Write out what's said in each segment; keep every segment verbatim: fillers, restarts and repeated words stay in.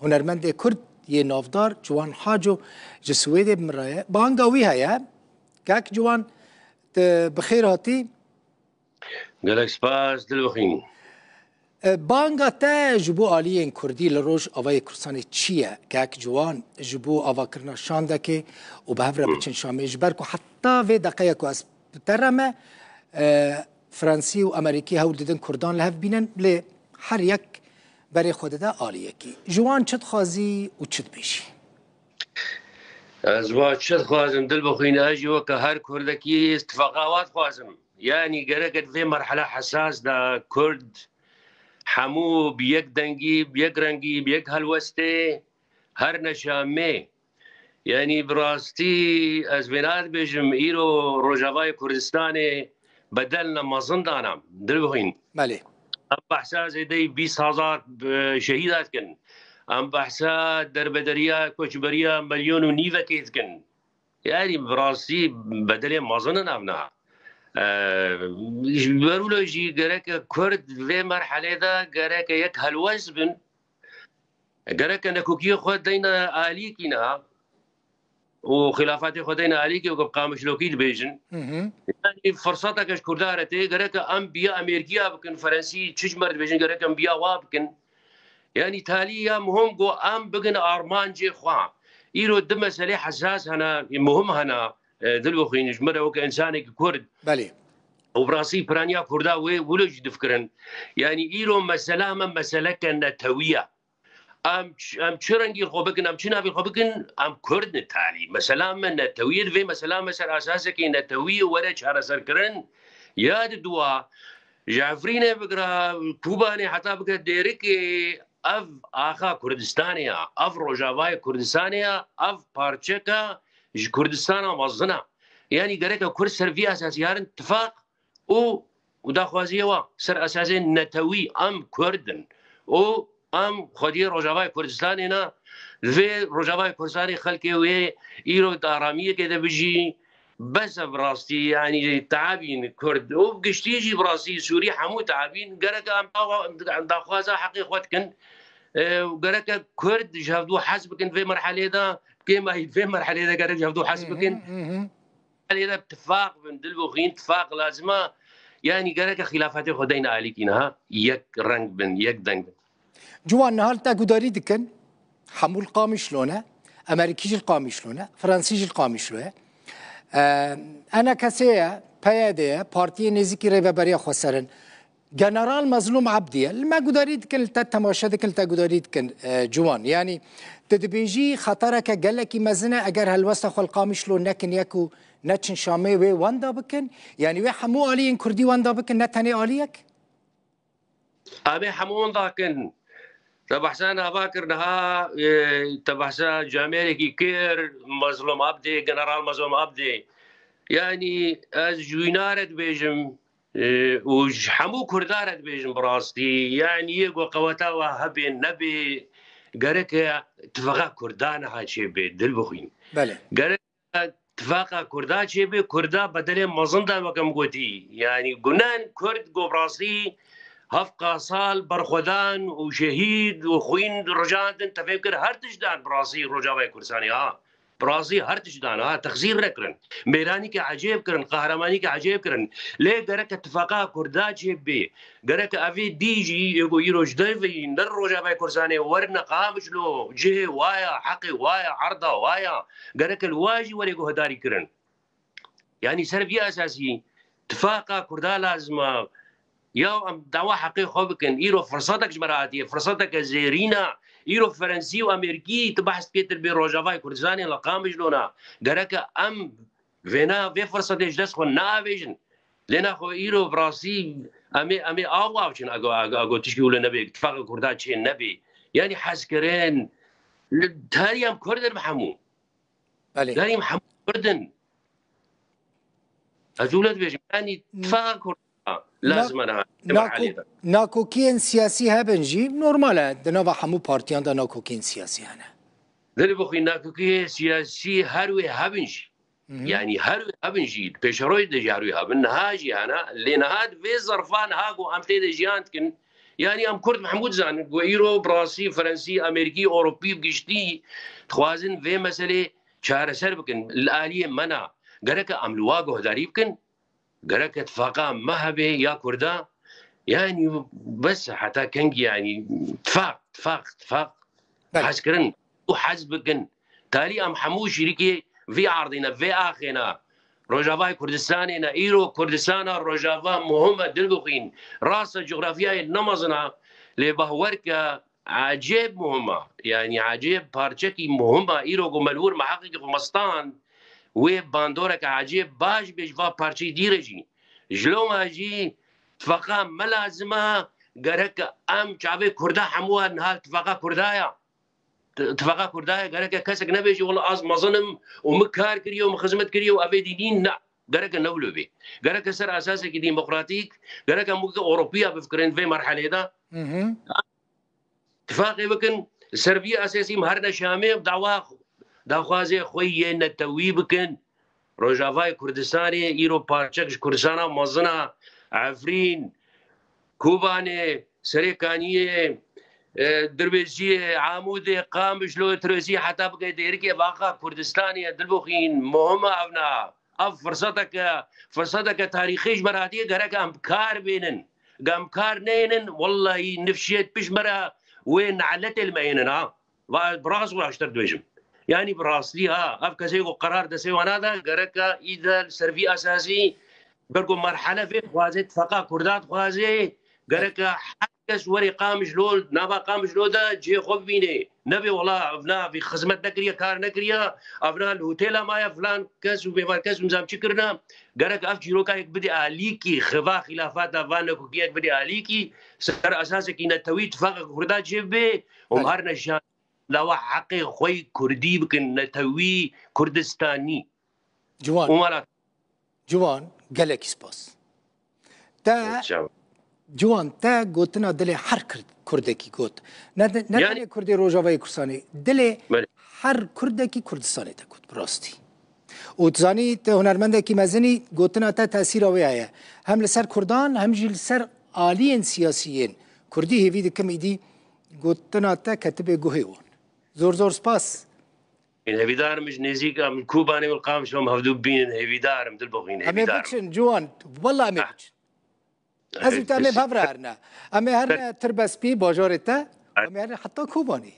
hunermendê Kurd yê navdar Ciwan Haco ji Swêdê bi min re ye. Banga wî heye. Kak Ciwan, tu bi xêr hatî. Gelek spas, Dilbixwîn. E, banga te ji bo aliyên Kurdî li Rojavayê Kurdistanê çi ye? Kak Ciwan, ji bo avakirina şandekê û bi hev re biçin Şamê, ji ber ku heta vê deqeya ku ez bi te re me, e, Fransî û Amerîkî hewl didin Kurdan li hev bînin, lê her yek berê xwe dide aliyekî. Ji wan çi dixwazî û çi dibêjî? Ez wa çi dixwazim, Dilbixwîn, ez jî weke her Kurdekî tifaqa wa dixwazim. Yanî gerek e di vê merhele hesas de Kurd hemû bi yek dengî, bi yek rengî, bi yek helwestê her neşa mê. Yanî bi rastî ez vêna dibêjim, îro Rojavayê Kurdistanê bedelna mezin dana, Dilbixwîn. Belê. Em behsa zêdeyî bîst hezar, e, şehîda dikin. Em behsa derbederiya, koçberiya milyon û nîvekê dikin. Yanî bi rastî bedelê mezin in ev niha. E, ji ber wilo jî gereke Kurd vê merhelê de gereke yek helwest bin. Gereke nekokiyê xwe deyne alîkî niha û xîlafatê xwe deyne alîkî, weke bi qamişlokî dibêjin. Hı hı. Yanî firseteke ji Kurda re tê, gereke em biya Amerîkiya bikin, Frensî çi ji me re dibêjin, gereke em biya wa bikin. Yanî talî ya muhim ku em bigin armancê xwe. Îro du meselê hesas hene, muhim hene, e, Dilbixwîn, ji me re weke însanekî Kurd. Belê. Û bi rastî piraniya Kurda wê wilo jî difikirin. Yanî îro mesela me meseleke netewî ye. Em ç-, em çi rengî xwe bikin, em çi navî xwe bikin, em Kurd in talî. Mesela me netewî ye, divê mesela me ser esasekî netewî were çareserkirin. Ya di dua, ji Efrînê bigire, Kobanê heta bigire Dêrikê, ev axa Kurdistanê ya, ev Rojavayê Kurdistanê ya, ev parçeka ji Kurdistana mezin e. Yanî gereke Kurd ser vî esasî herin tifaq û, û daxwaziyê wa ser esasê netewî, em Kurd in û em xwediyê Rojavayê Kurdistanê ne. Vê Rojavayê Kurdistanê xelkê wê îro di aramiyekê de bijî. Bes e bi rastî, yanî teabîn Kurd û giştî jî bi rastî Sûrî hemû teabîn. Gereke em dawa-, em daxwaza heqê xwe dikin. E, û gereke Kurd ji hevdû hez bikin vê merhelê de, kêmayî vê merhelê de gerek ji hevdû hez bikin. Hı hı, hı hı. Lê de tifaq bin, Dilbixwîn, tifaq lazim e. Yanî gereke xîlafatê xwe deyne alîkî niha yek reng bin, yek deng bin. Ciwan, niha li te gudarî dikin, hemû li Qamişlo ne, Amerîkî jî li Qamişlo ne, Fransî jî li Qamişlo ye. Eee, ENKSê ye, PYD ye, partiyê nêzîkî Rêveberiya Xweser in. General Mezlûm Ebdî ye. Li me gudarî dikin, li te temaşe dikin, li te gudarî dikin, e, Ciwan. Yanî, tu dibêjî xetereke gelekî mezin e, eger helwesta xwe li Qamişlo nekin yek û neçin Şamê wê wenda bikin. Yanî, wê hemû aliyên Kurdî wenda bikin, ne tenê aliyek? Em ê hemû wenda kin. Te behsa nava kir niha, e, te behsa camêrekî kir, Mezlûm Ebdî, General Mezlûm Ebdî. Yanî, ez ji wîna re dibêjim, e, û ji hemû Kurda re dibêjim bi rastî, yanî yê ku qeweta we hebê nebê, gereke tifaqa Kurda niha çêbê, Dilbixwîn. Belê. Gereke tifaqa Kurda çêbê, Kurda bedelê mezin dan, weke min gotî. Yanî gunen Kurd ku bi rastî hevqa sal berxwedan û şehîd û xwîn rijandin, tevê kir, her tişt dan bi rastî Rojavayê Kurdistanê ha. Bi rastî her tişt dan, ha, texsîr nekirin. Mêranîke ecêb kirin, qehremanîke ecêb kirin. Lê gereke tifaqa Kurda çêbê. Gereke evê dî jî, yê ku îro ji devê ne Rojavayê Kurdistanê werine Qamişlo, cihê wa ya, heqê wa ya, erda wa ya. Gereke li wa jî were guhdarî kirin. Yanî ser vî esasî tifaqa Kurda lazim e. Ya em dawa heqê xwe bikin. Îro firsetek ji me re hatiye, firseteke zêrîn e. Îro Ferensî û Amerîkî tu behs dikê, tu dibê Rojavayê Kurdistanê li Qamişlo ne. Gereke em vêna, vê firsetê ji dest xwe neavêjin. Lê naxwe îro bi rastî em ê, em ê av av çin, ego, ego, ego tişkî wilo nebe, tifaqa Kurda çê nebe. Yanî hezkirin, li, her yam Kurd in bi hemû. Belê. Yanî hemû Kurd in. Ez wilo dibêjim, yanî tifaqa Kurda lazim e niha, di merhalê de. Nakokiyên siyasî hebin jî, normal e, di nava hemû partiyan de nakokiyên siyasî hene. Dilê bixwî, nakokiyên siyasî her wê hebin jî. Hı hı. Yanî her wê hebin jî, di pêşerojê de jî her wê hebin, niha jî hene, lê niha di vê zerfa niha ku em tê de jiyan dikin, Yanî em Kurd hemû dizanin ku îro bi rastî Frensî, Amerîkî, Ewropî bi giştî dixwazin vê meselê çareser bikin. Li aliyê me na, gereke em li wa guhdarî bikin. Gereke tifaqa me hebe ya Kurda, yanî bes heta kengî, yanî tifaq, tifaq, tifaq, Belê. Hezkirin û hez bikin. Talî em hemû şirîkê vî erdî ne, vê axê ne. Rojavayê Kurdistanê ne. Îro Kurdistana Rojava muhim e, dilbixwîn. Rast e, cografyayê ne mezin e, lê bawer ke ecêb muhim e. Yanî ecêb parçekî muhim e. Îro ku me li wir me heqekî xwe me stand, wê bandoreke ecêb baş bê ji va parçeyê dî re jî. Ji loma jî tifaqa me lazim e, gerek em çavê Kurda hemû niha tifaqa Kurda ya. T-, tifaqa Kurda ye, gereke kesek nebêje, "Wela ez mezin im û min kar kiriye û min xizmet kiriye û evê dî nîn." Ne, gereke ne wilo bê. Gereke ser esasekî demokratîk, gereke em weke Ewropiya bifikirin vê merhelê de. Hı hı. Tifaqê bikin, ser vî esasî em herine Şamê, dawa, daxwazê xwe yê netewî bikin. Rojavayê Kurdistanê îro parçek ji Kurdistana mezin e, Efrîn, Kobanê, Serêkaniyê, e, Dirbêjiyê, Amûdê, Qamişlo, Tirêzî heta bike Dêrikê, vaxa Kurdistanê ye, dilbixwîn, muhim e evna. Ev firseteke, firseteke tarîxî ji me re hatiye, gerek em kar bênin. Ge em kar neynin, wellahî nifşiyet pişt me re wê neletê li me ênin ha. Va ez bi rast û raştir dibêjim. Yanî bi rastî ha, ev kesê ku qerar destê wana da, gereke îde li ser vî esasî, ber ku merhele vê dixwaze, tifaqa Kurda dixwaze, gereke her kes were Qamişlo, nava Qamişlo de cihê xwe bibîne. Nebê wela ev na vî xizmet nekiriye, kar nekiriye, ev na li hotêla maye, filan kes û bêvan kes û nizam çi kirine. Gerek ev çîroka yek bidê alîkî, xiva xilafata van nekokî yek bidê alîkî, ser esasekî netewî tifaqa Kurda çêbibe û Belê. Her ne jiyan lawa heqê xwe yî Kurdî bikin, netewî Kurdistanî. Ciwan. Û mala Ciwan, gelekî spas. Te, Evet, çawa. Ciwan, te gotina dilê her Kurd-, Kurdekî got. Ne, ne Yani tenê Kurdê Rojavayê Kurdistanê, dilê Belê. Her Kurdekî Kurdistanê te got, bi rastî. Û tu zanî, te hunermendekî mezinî, gotina te tesîra wê heye. Hem li ser Kurdan, hem jî li ser aliyên siyasî yên Kurdî hêvî dikim îdî gotina te ketibê guhê wan. Zor zor spas. Hêvîdar im ji nêzîk em li Kobanê û li Qamişlo em hevdû bibînin. Hêvîdar im, dilbixwîn, Em ê hêvîdar im. Biçin, Ciwan. Wela em ê Ah. biçin. Ez û te em ê bi hev re herine. Em ê herine Tirbespî, bajarê te. Em ê herine heta Kobanê.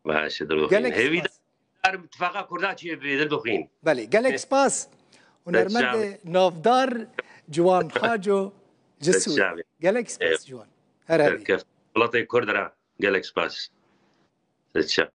Baş e, dilbixwîn. Gelek Hêvîdar spas. Im tifaqa Kurda çêbibe, dilbixwîn. Belê, gelek spas. Hunermendê navdar Ciwan Xaco ji Sûriyê. Gelek spas Ciwan. Her herî. Welatê Kurd re gelek spas. Çav.